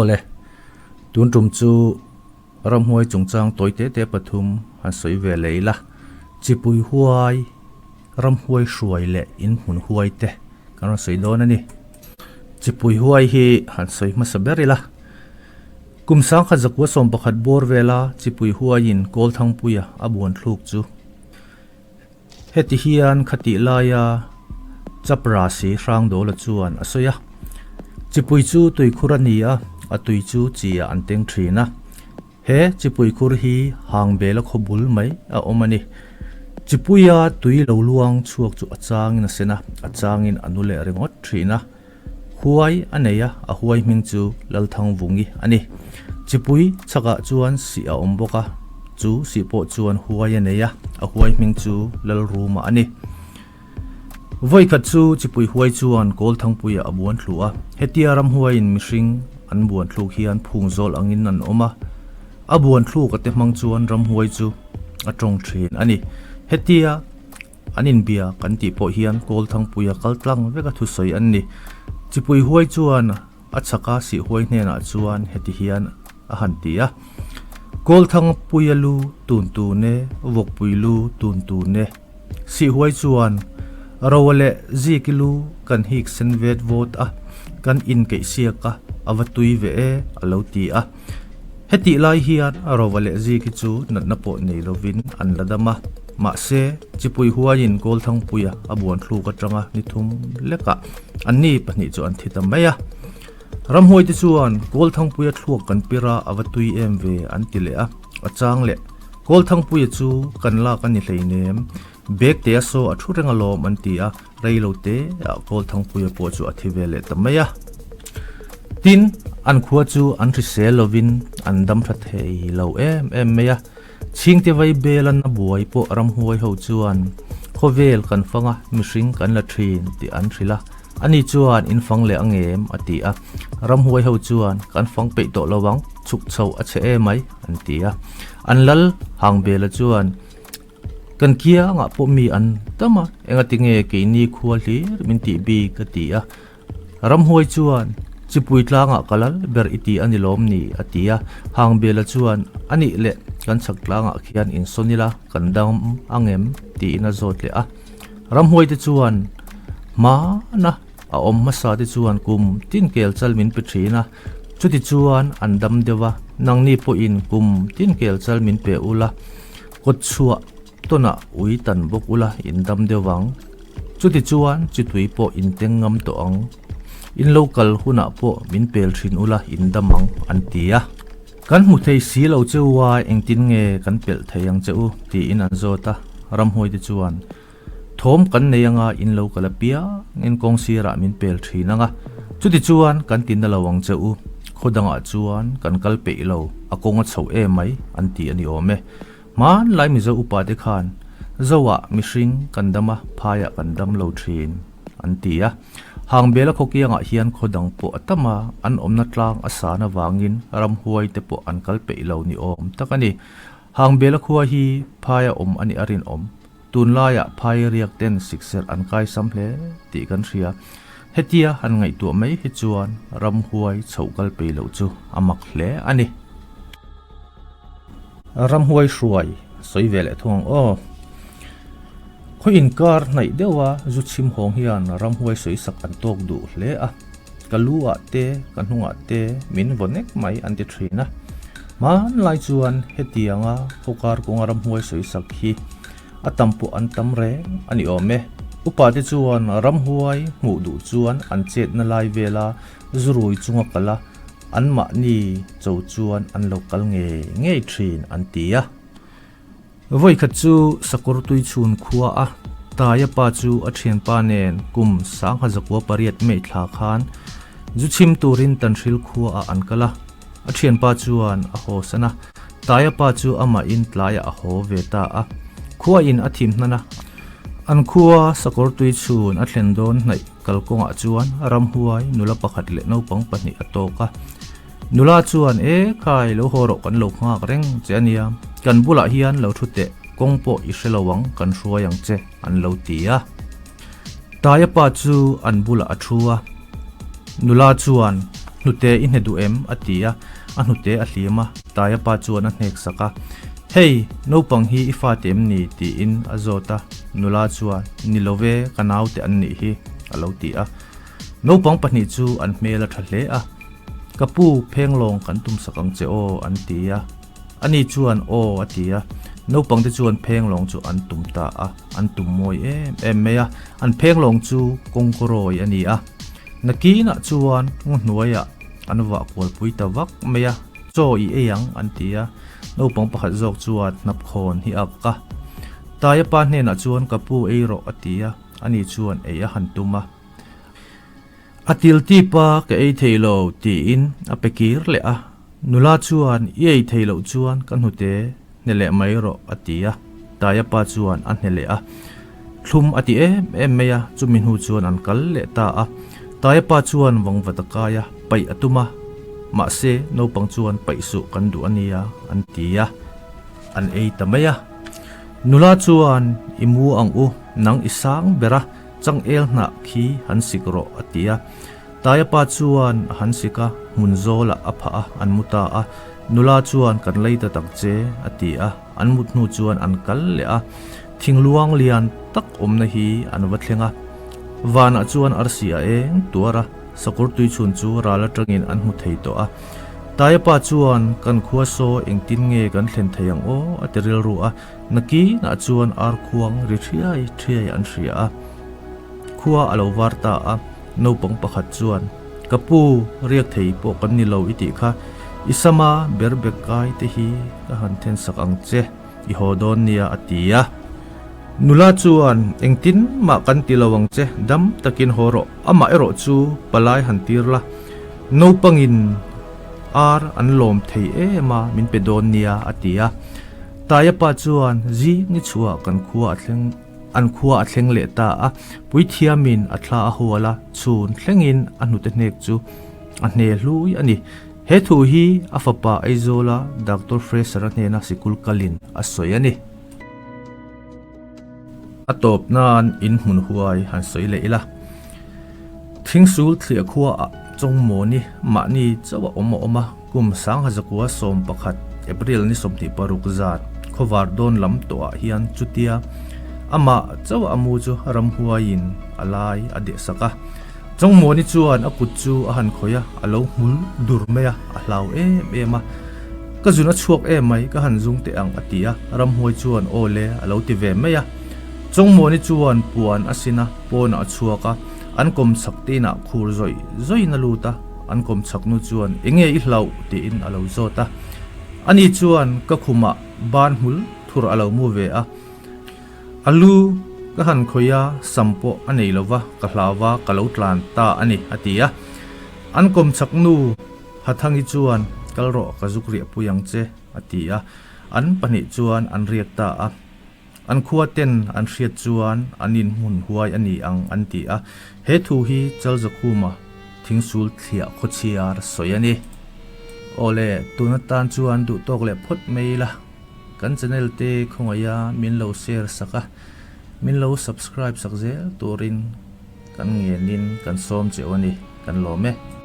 Awle, tun tum chu ramhuai chungchang tawi te te pathum han sawi ve leh ila. Chipui huai, ramhuai hruai leh inhmun huai te kan rawn sawi dawn a ni. Chipui huai hi han sawi hmasa ber ila. Kum sangkhat zakua 11 bawr vela chipui huaiin Kawlthangpuia a buan thluk chu. Heti hian khatih laia Chaprasi Hrangdawla chuan a sawi a, Chipui chu tuikhur a ni a, a tui chu chi ah an teng thin a. He chipui khur hi Hangbela khaw bul mai a awm a ni. Chipuia tui lo luang chhuak chu a changin a sen a, a changin a nu leh ringawt thin a. Huai a nei a, a huai hming chu Lalthangvungi a ni. Chipui chhakah chuan sih a awm bawk a, chu sih pawh chuan huai a nei a, a huai hming chu Lalruma a ni. Vawikhat chu chipui huai chuan Kawlthangpuiah a buan thlu a, hetia ramhuaiin mihring an buan thluk hian phung zawl angin an awm a, a buan thluk a te hmang chuan ramhuai chu a tawng thin a ni. Hetia. An inbia kan tih pawh hian Kawlthangpuia kal tlang veka thusawi an ni. Chipui huai chuan a chhaka sihhuai hnenah chuan heti hian a han ti a, Kawlthangpuia lu tun tun e, vawkpui lu tun tun e. Sihhuai chuan Roa leh Ziki lu kan hik sen vet vawt a, kan inkeihsiak a, a va tui ve e, a lo ti a. Hetih lai hian Rova leh Ziki chu natna pawh nei lovin an la dam a, mahse, Chipui huaiin Kawlthangpuia a buan thluk atanga ni thum lekah anni pahnih chu an thi ta mai a. Ramhuaite chuan Kawlthangpuia thluak kan pir a, a va tui em ve an ti leh a, a chang leh. Kawlthangpuia chu kan lak a ni hleinem, bag te a saw a thu reng alawm an ti a, Rei lo te ah Kawlthangpuia pawh chu a thi ve leh ta mai a. Tin, an khua chu an hrisel lovin an dam tha thei lo em em mai a. Chhingte vai bel an a buai pawh ramhuai ho chuan khawvel kan fang a, mihring kan la thin tih an hrilh a. Ani chuan in fang leh ang em? a ti a. Ramhuai ho chuan kan fang peih tawh lo ang, chhuk chho a che em mai an ti a. An lal Hangbela chuan Kan kiangah pawh mi an tam a, engati nge keini khua hlir min tih bik a ti a. Ramhuai chuan, Chipui tlangah ka lal ber i ti a ni lawm ni? a ti a. Hangbela chuan, A nih leh, kan chhak tlangah khian insawn ila, kan dam ang em? tiin a zawt leh a. Ramhuaite chuan, Hmana a awm hmasa te chuan kum tin kel chal min pe thin a, chuti chuan an dam deuh a, nangni pawhin kum tin kel chal min pe ula, Kawt chhuah tawnah ui tan bawk ula in dam deuh vang. Chuti chuan chitui pawh in teng ngam tawh ang. In lo kal hunah pawh min pel thin ula in dam ang an ti a. Kan hmu thei si lo che u a, engtin nge kan pelh thei ang che u? tiin an zawt a. Ramhuaite chuan, Thawm kan nei anga in lo kal apiang in kawng sirah min pel thin anga, chuti chuan kan ti na lo ang che u, khaw dangah chuan kan kal peih lo, a kawng a chho em mai, an ti a ni awm e. Hmanlai Mizo upa te khan, Zoah mihring kan dam a, phaiah kan dam lo thin, an ti a. Hangbela khawkiangah hian khaw dang pawh a tam a, an awmna tlang a san avangin ramhuai te pawh an kal peih lo ni awm tak a ni. Hangbela khua hi phaia awm a nih a rinawm. Tunlaiah phai riak ten sikserh an kaisam hle tih kan hria. Hetia han ngaihtuah mai hi chuan ramhuai chhoh kal pei loh chu a mak hle a ni. Ramhuai hruai sawi ve leh thung ang aw. Khaw inkar hnaih deuha zu chhim hawng hian ramhuai sawi sak an tawk duh hle a. Ka lu ah te, ka hnungah te min vaw nek mai an ti thin a. Hmanlai chuan hetianga khawkar kawnga ramhuai sawi sak hi a tam pawh an tam reng a ni awm e. Upa te chuan ramhuai hmuh duh chuan an chetna lai vela zurui chunga kal a, anmahni cho chuan an lo kal ngei ngei thin an ti a. Vawikhat chu Sakawr Tuichhun khua a Taia pa chu a thianpa nen kum 1908 May thla khan zu chhim turin Tanhril khua ah an kal a, a thianpa chuan a haw san a, Taia pa chu amahin tlaiah a haw ve ta a, khua in a thim hnan a, an khua Sakawr Tuichhun a thlen dawn hnaih kalkawngah chuan ramhuai nula pakhat leh naupang pahnih a tawk a. Nula chuan, E khai, lo haw rawh kan lo nghak reng che a nia, kan bulah hian lo thu teh, kawng pawh i hre lo ang, kan hruai ang che, an lo ti a. Taia pa chu an bulah a thu a. Nula chuan, Hnute i hne duh em? a ti a, a hnute a hlim a, Taia pa chuan a hnek sak a. Hei, naupang hi i fate em ni? tiin a zawt a, nula chuan, Ni lo ve, ka naute an nih hi, a lo ti a. Naupang pahnih chu an hmel a tha hle a, Ka pu, phenglawng kan tum sak ang che aw, an ti a. Ani chuan, Aw, a ti a. Naupangte chuan phenglawng chu an tum ta a, an tum mawi em em mai a. An phenglawng chu kawngkawrawi a ni a. Nakinah chuan ngaw hnuaiah an vah kualpui ta vak mai a, Chaw i ei ang, an ti a. Naupang pakhat zawk chuan hnapkhawn hi a ak a. Taia pa hnenah chuan, Ka pu ei rawh, a ti a. Ani chuan ei a han tum a. A til tip a, ka ei thei lo, tiin a pe kir leh a. Nula chuan, I ei thei loh chuan ka hnute hne leh mai rawh, a ti a. Taia pa chuan a hne leh a. Thlum a ti em em mai a, chumi hnu chuan an kal leh ta a. Taia pa chuan vangvat a kai a, paih a tum a. Mahse, naupang chuan paih suh kan duh a nia, an ti a. An ei ta mai a. Nula chuan, I mu ang u, nang i sang ber a. Changel hnah khi han sik rawh, a ti a. Taia pa chuan a han sik a, hmun zawlah a phah a, an mu ta a. Nula chuan kan lei ta tak che, a ti a. An mut hnu chuan an kal leh a. Thingluang lian tak awmna hi an va thleng a. Vanah chuan arsi a eng tuar a, sakawr tuichhun chu ral atangin an hmu thei tawh a. Taia pa chuan, Kan khua saw engtin nge kan thlen thei ang aw? a ti rilru a. Nakinah chuan ar khuang ri thiai thiai an hria a, khua a lo var ta a, naupang pakhat chuan, Ka pu, riak thei pawh kan ni lo i tih kha, i sama ber bek kai te hi ka han then sak ang che, i haw dawn nia a ti a. Nula chuan, Engtin mah kan ti lo ang che, dam takin haw rawh, amah erawh chu palai han tir la, naupangin ar an lawm thei em a, min pe dawn nia a ti a. Taia pa chuan zing ni chhuah kan khua a thleng an khua a thleng leh ta a, puithiamin a thla a hual a, chhun thlengin a hnute hnek chu a hne hlui a ni. He thu hi a fapa Aizawla Doctor Fraser-a hnena sikul kalin a sawi a ni. A tawp nan in hmun huai han sawi leh ila. Thingsul thliah khua ah Chawngmawni mahni chauh a awm a awm a, kum 1911 April ni 26 zat khawvar dawn lam tawh ah hian chutia amah chauh a mu chu ramhuaiin a lai a deh sak a. Chawngmawni chuan a kut chu a han khawih a, a lo hmul dur mai a, a hlau em em a. Ka zun a chhuak em mai, ka han zung teh ang a ti a, ramhuai chuan aw le a lo ti ve mai a. Chawngmawni chuan puan a sin a, pawnah a chhuak a, an kawm chhak te inah khur zawih zawihin a lut a, an kawm chhak nu chuan Enge i hlauh? tiin a lo zawt a. Ani chuan ka khumah ban hmul thur a lo mu ve a, a lu ka han khawih a, sam pawh a nei lo va, ka hlau va, ka lo tlan ta a ni, a ti a. An kawm chhak nu Hathangi chuan Kal rawh, ka zuk riah pui ang che, a ti a. An pahnih chuan an riak ta a. An khua ten an hriat chuan an inhmun huai a ni ang an ti a, he thu hi Chalzakhuma thingsul thliah khawchhiar sawi a ni. Awle, tun atan chuan duh tawk leh phawt mai ila, kan channel te khawngaih a min lo share sak a, min lo subscribe sak zel turin kan ngenin kan sawm cheu a ni, kan lawm e.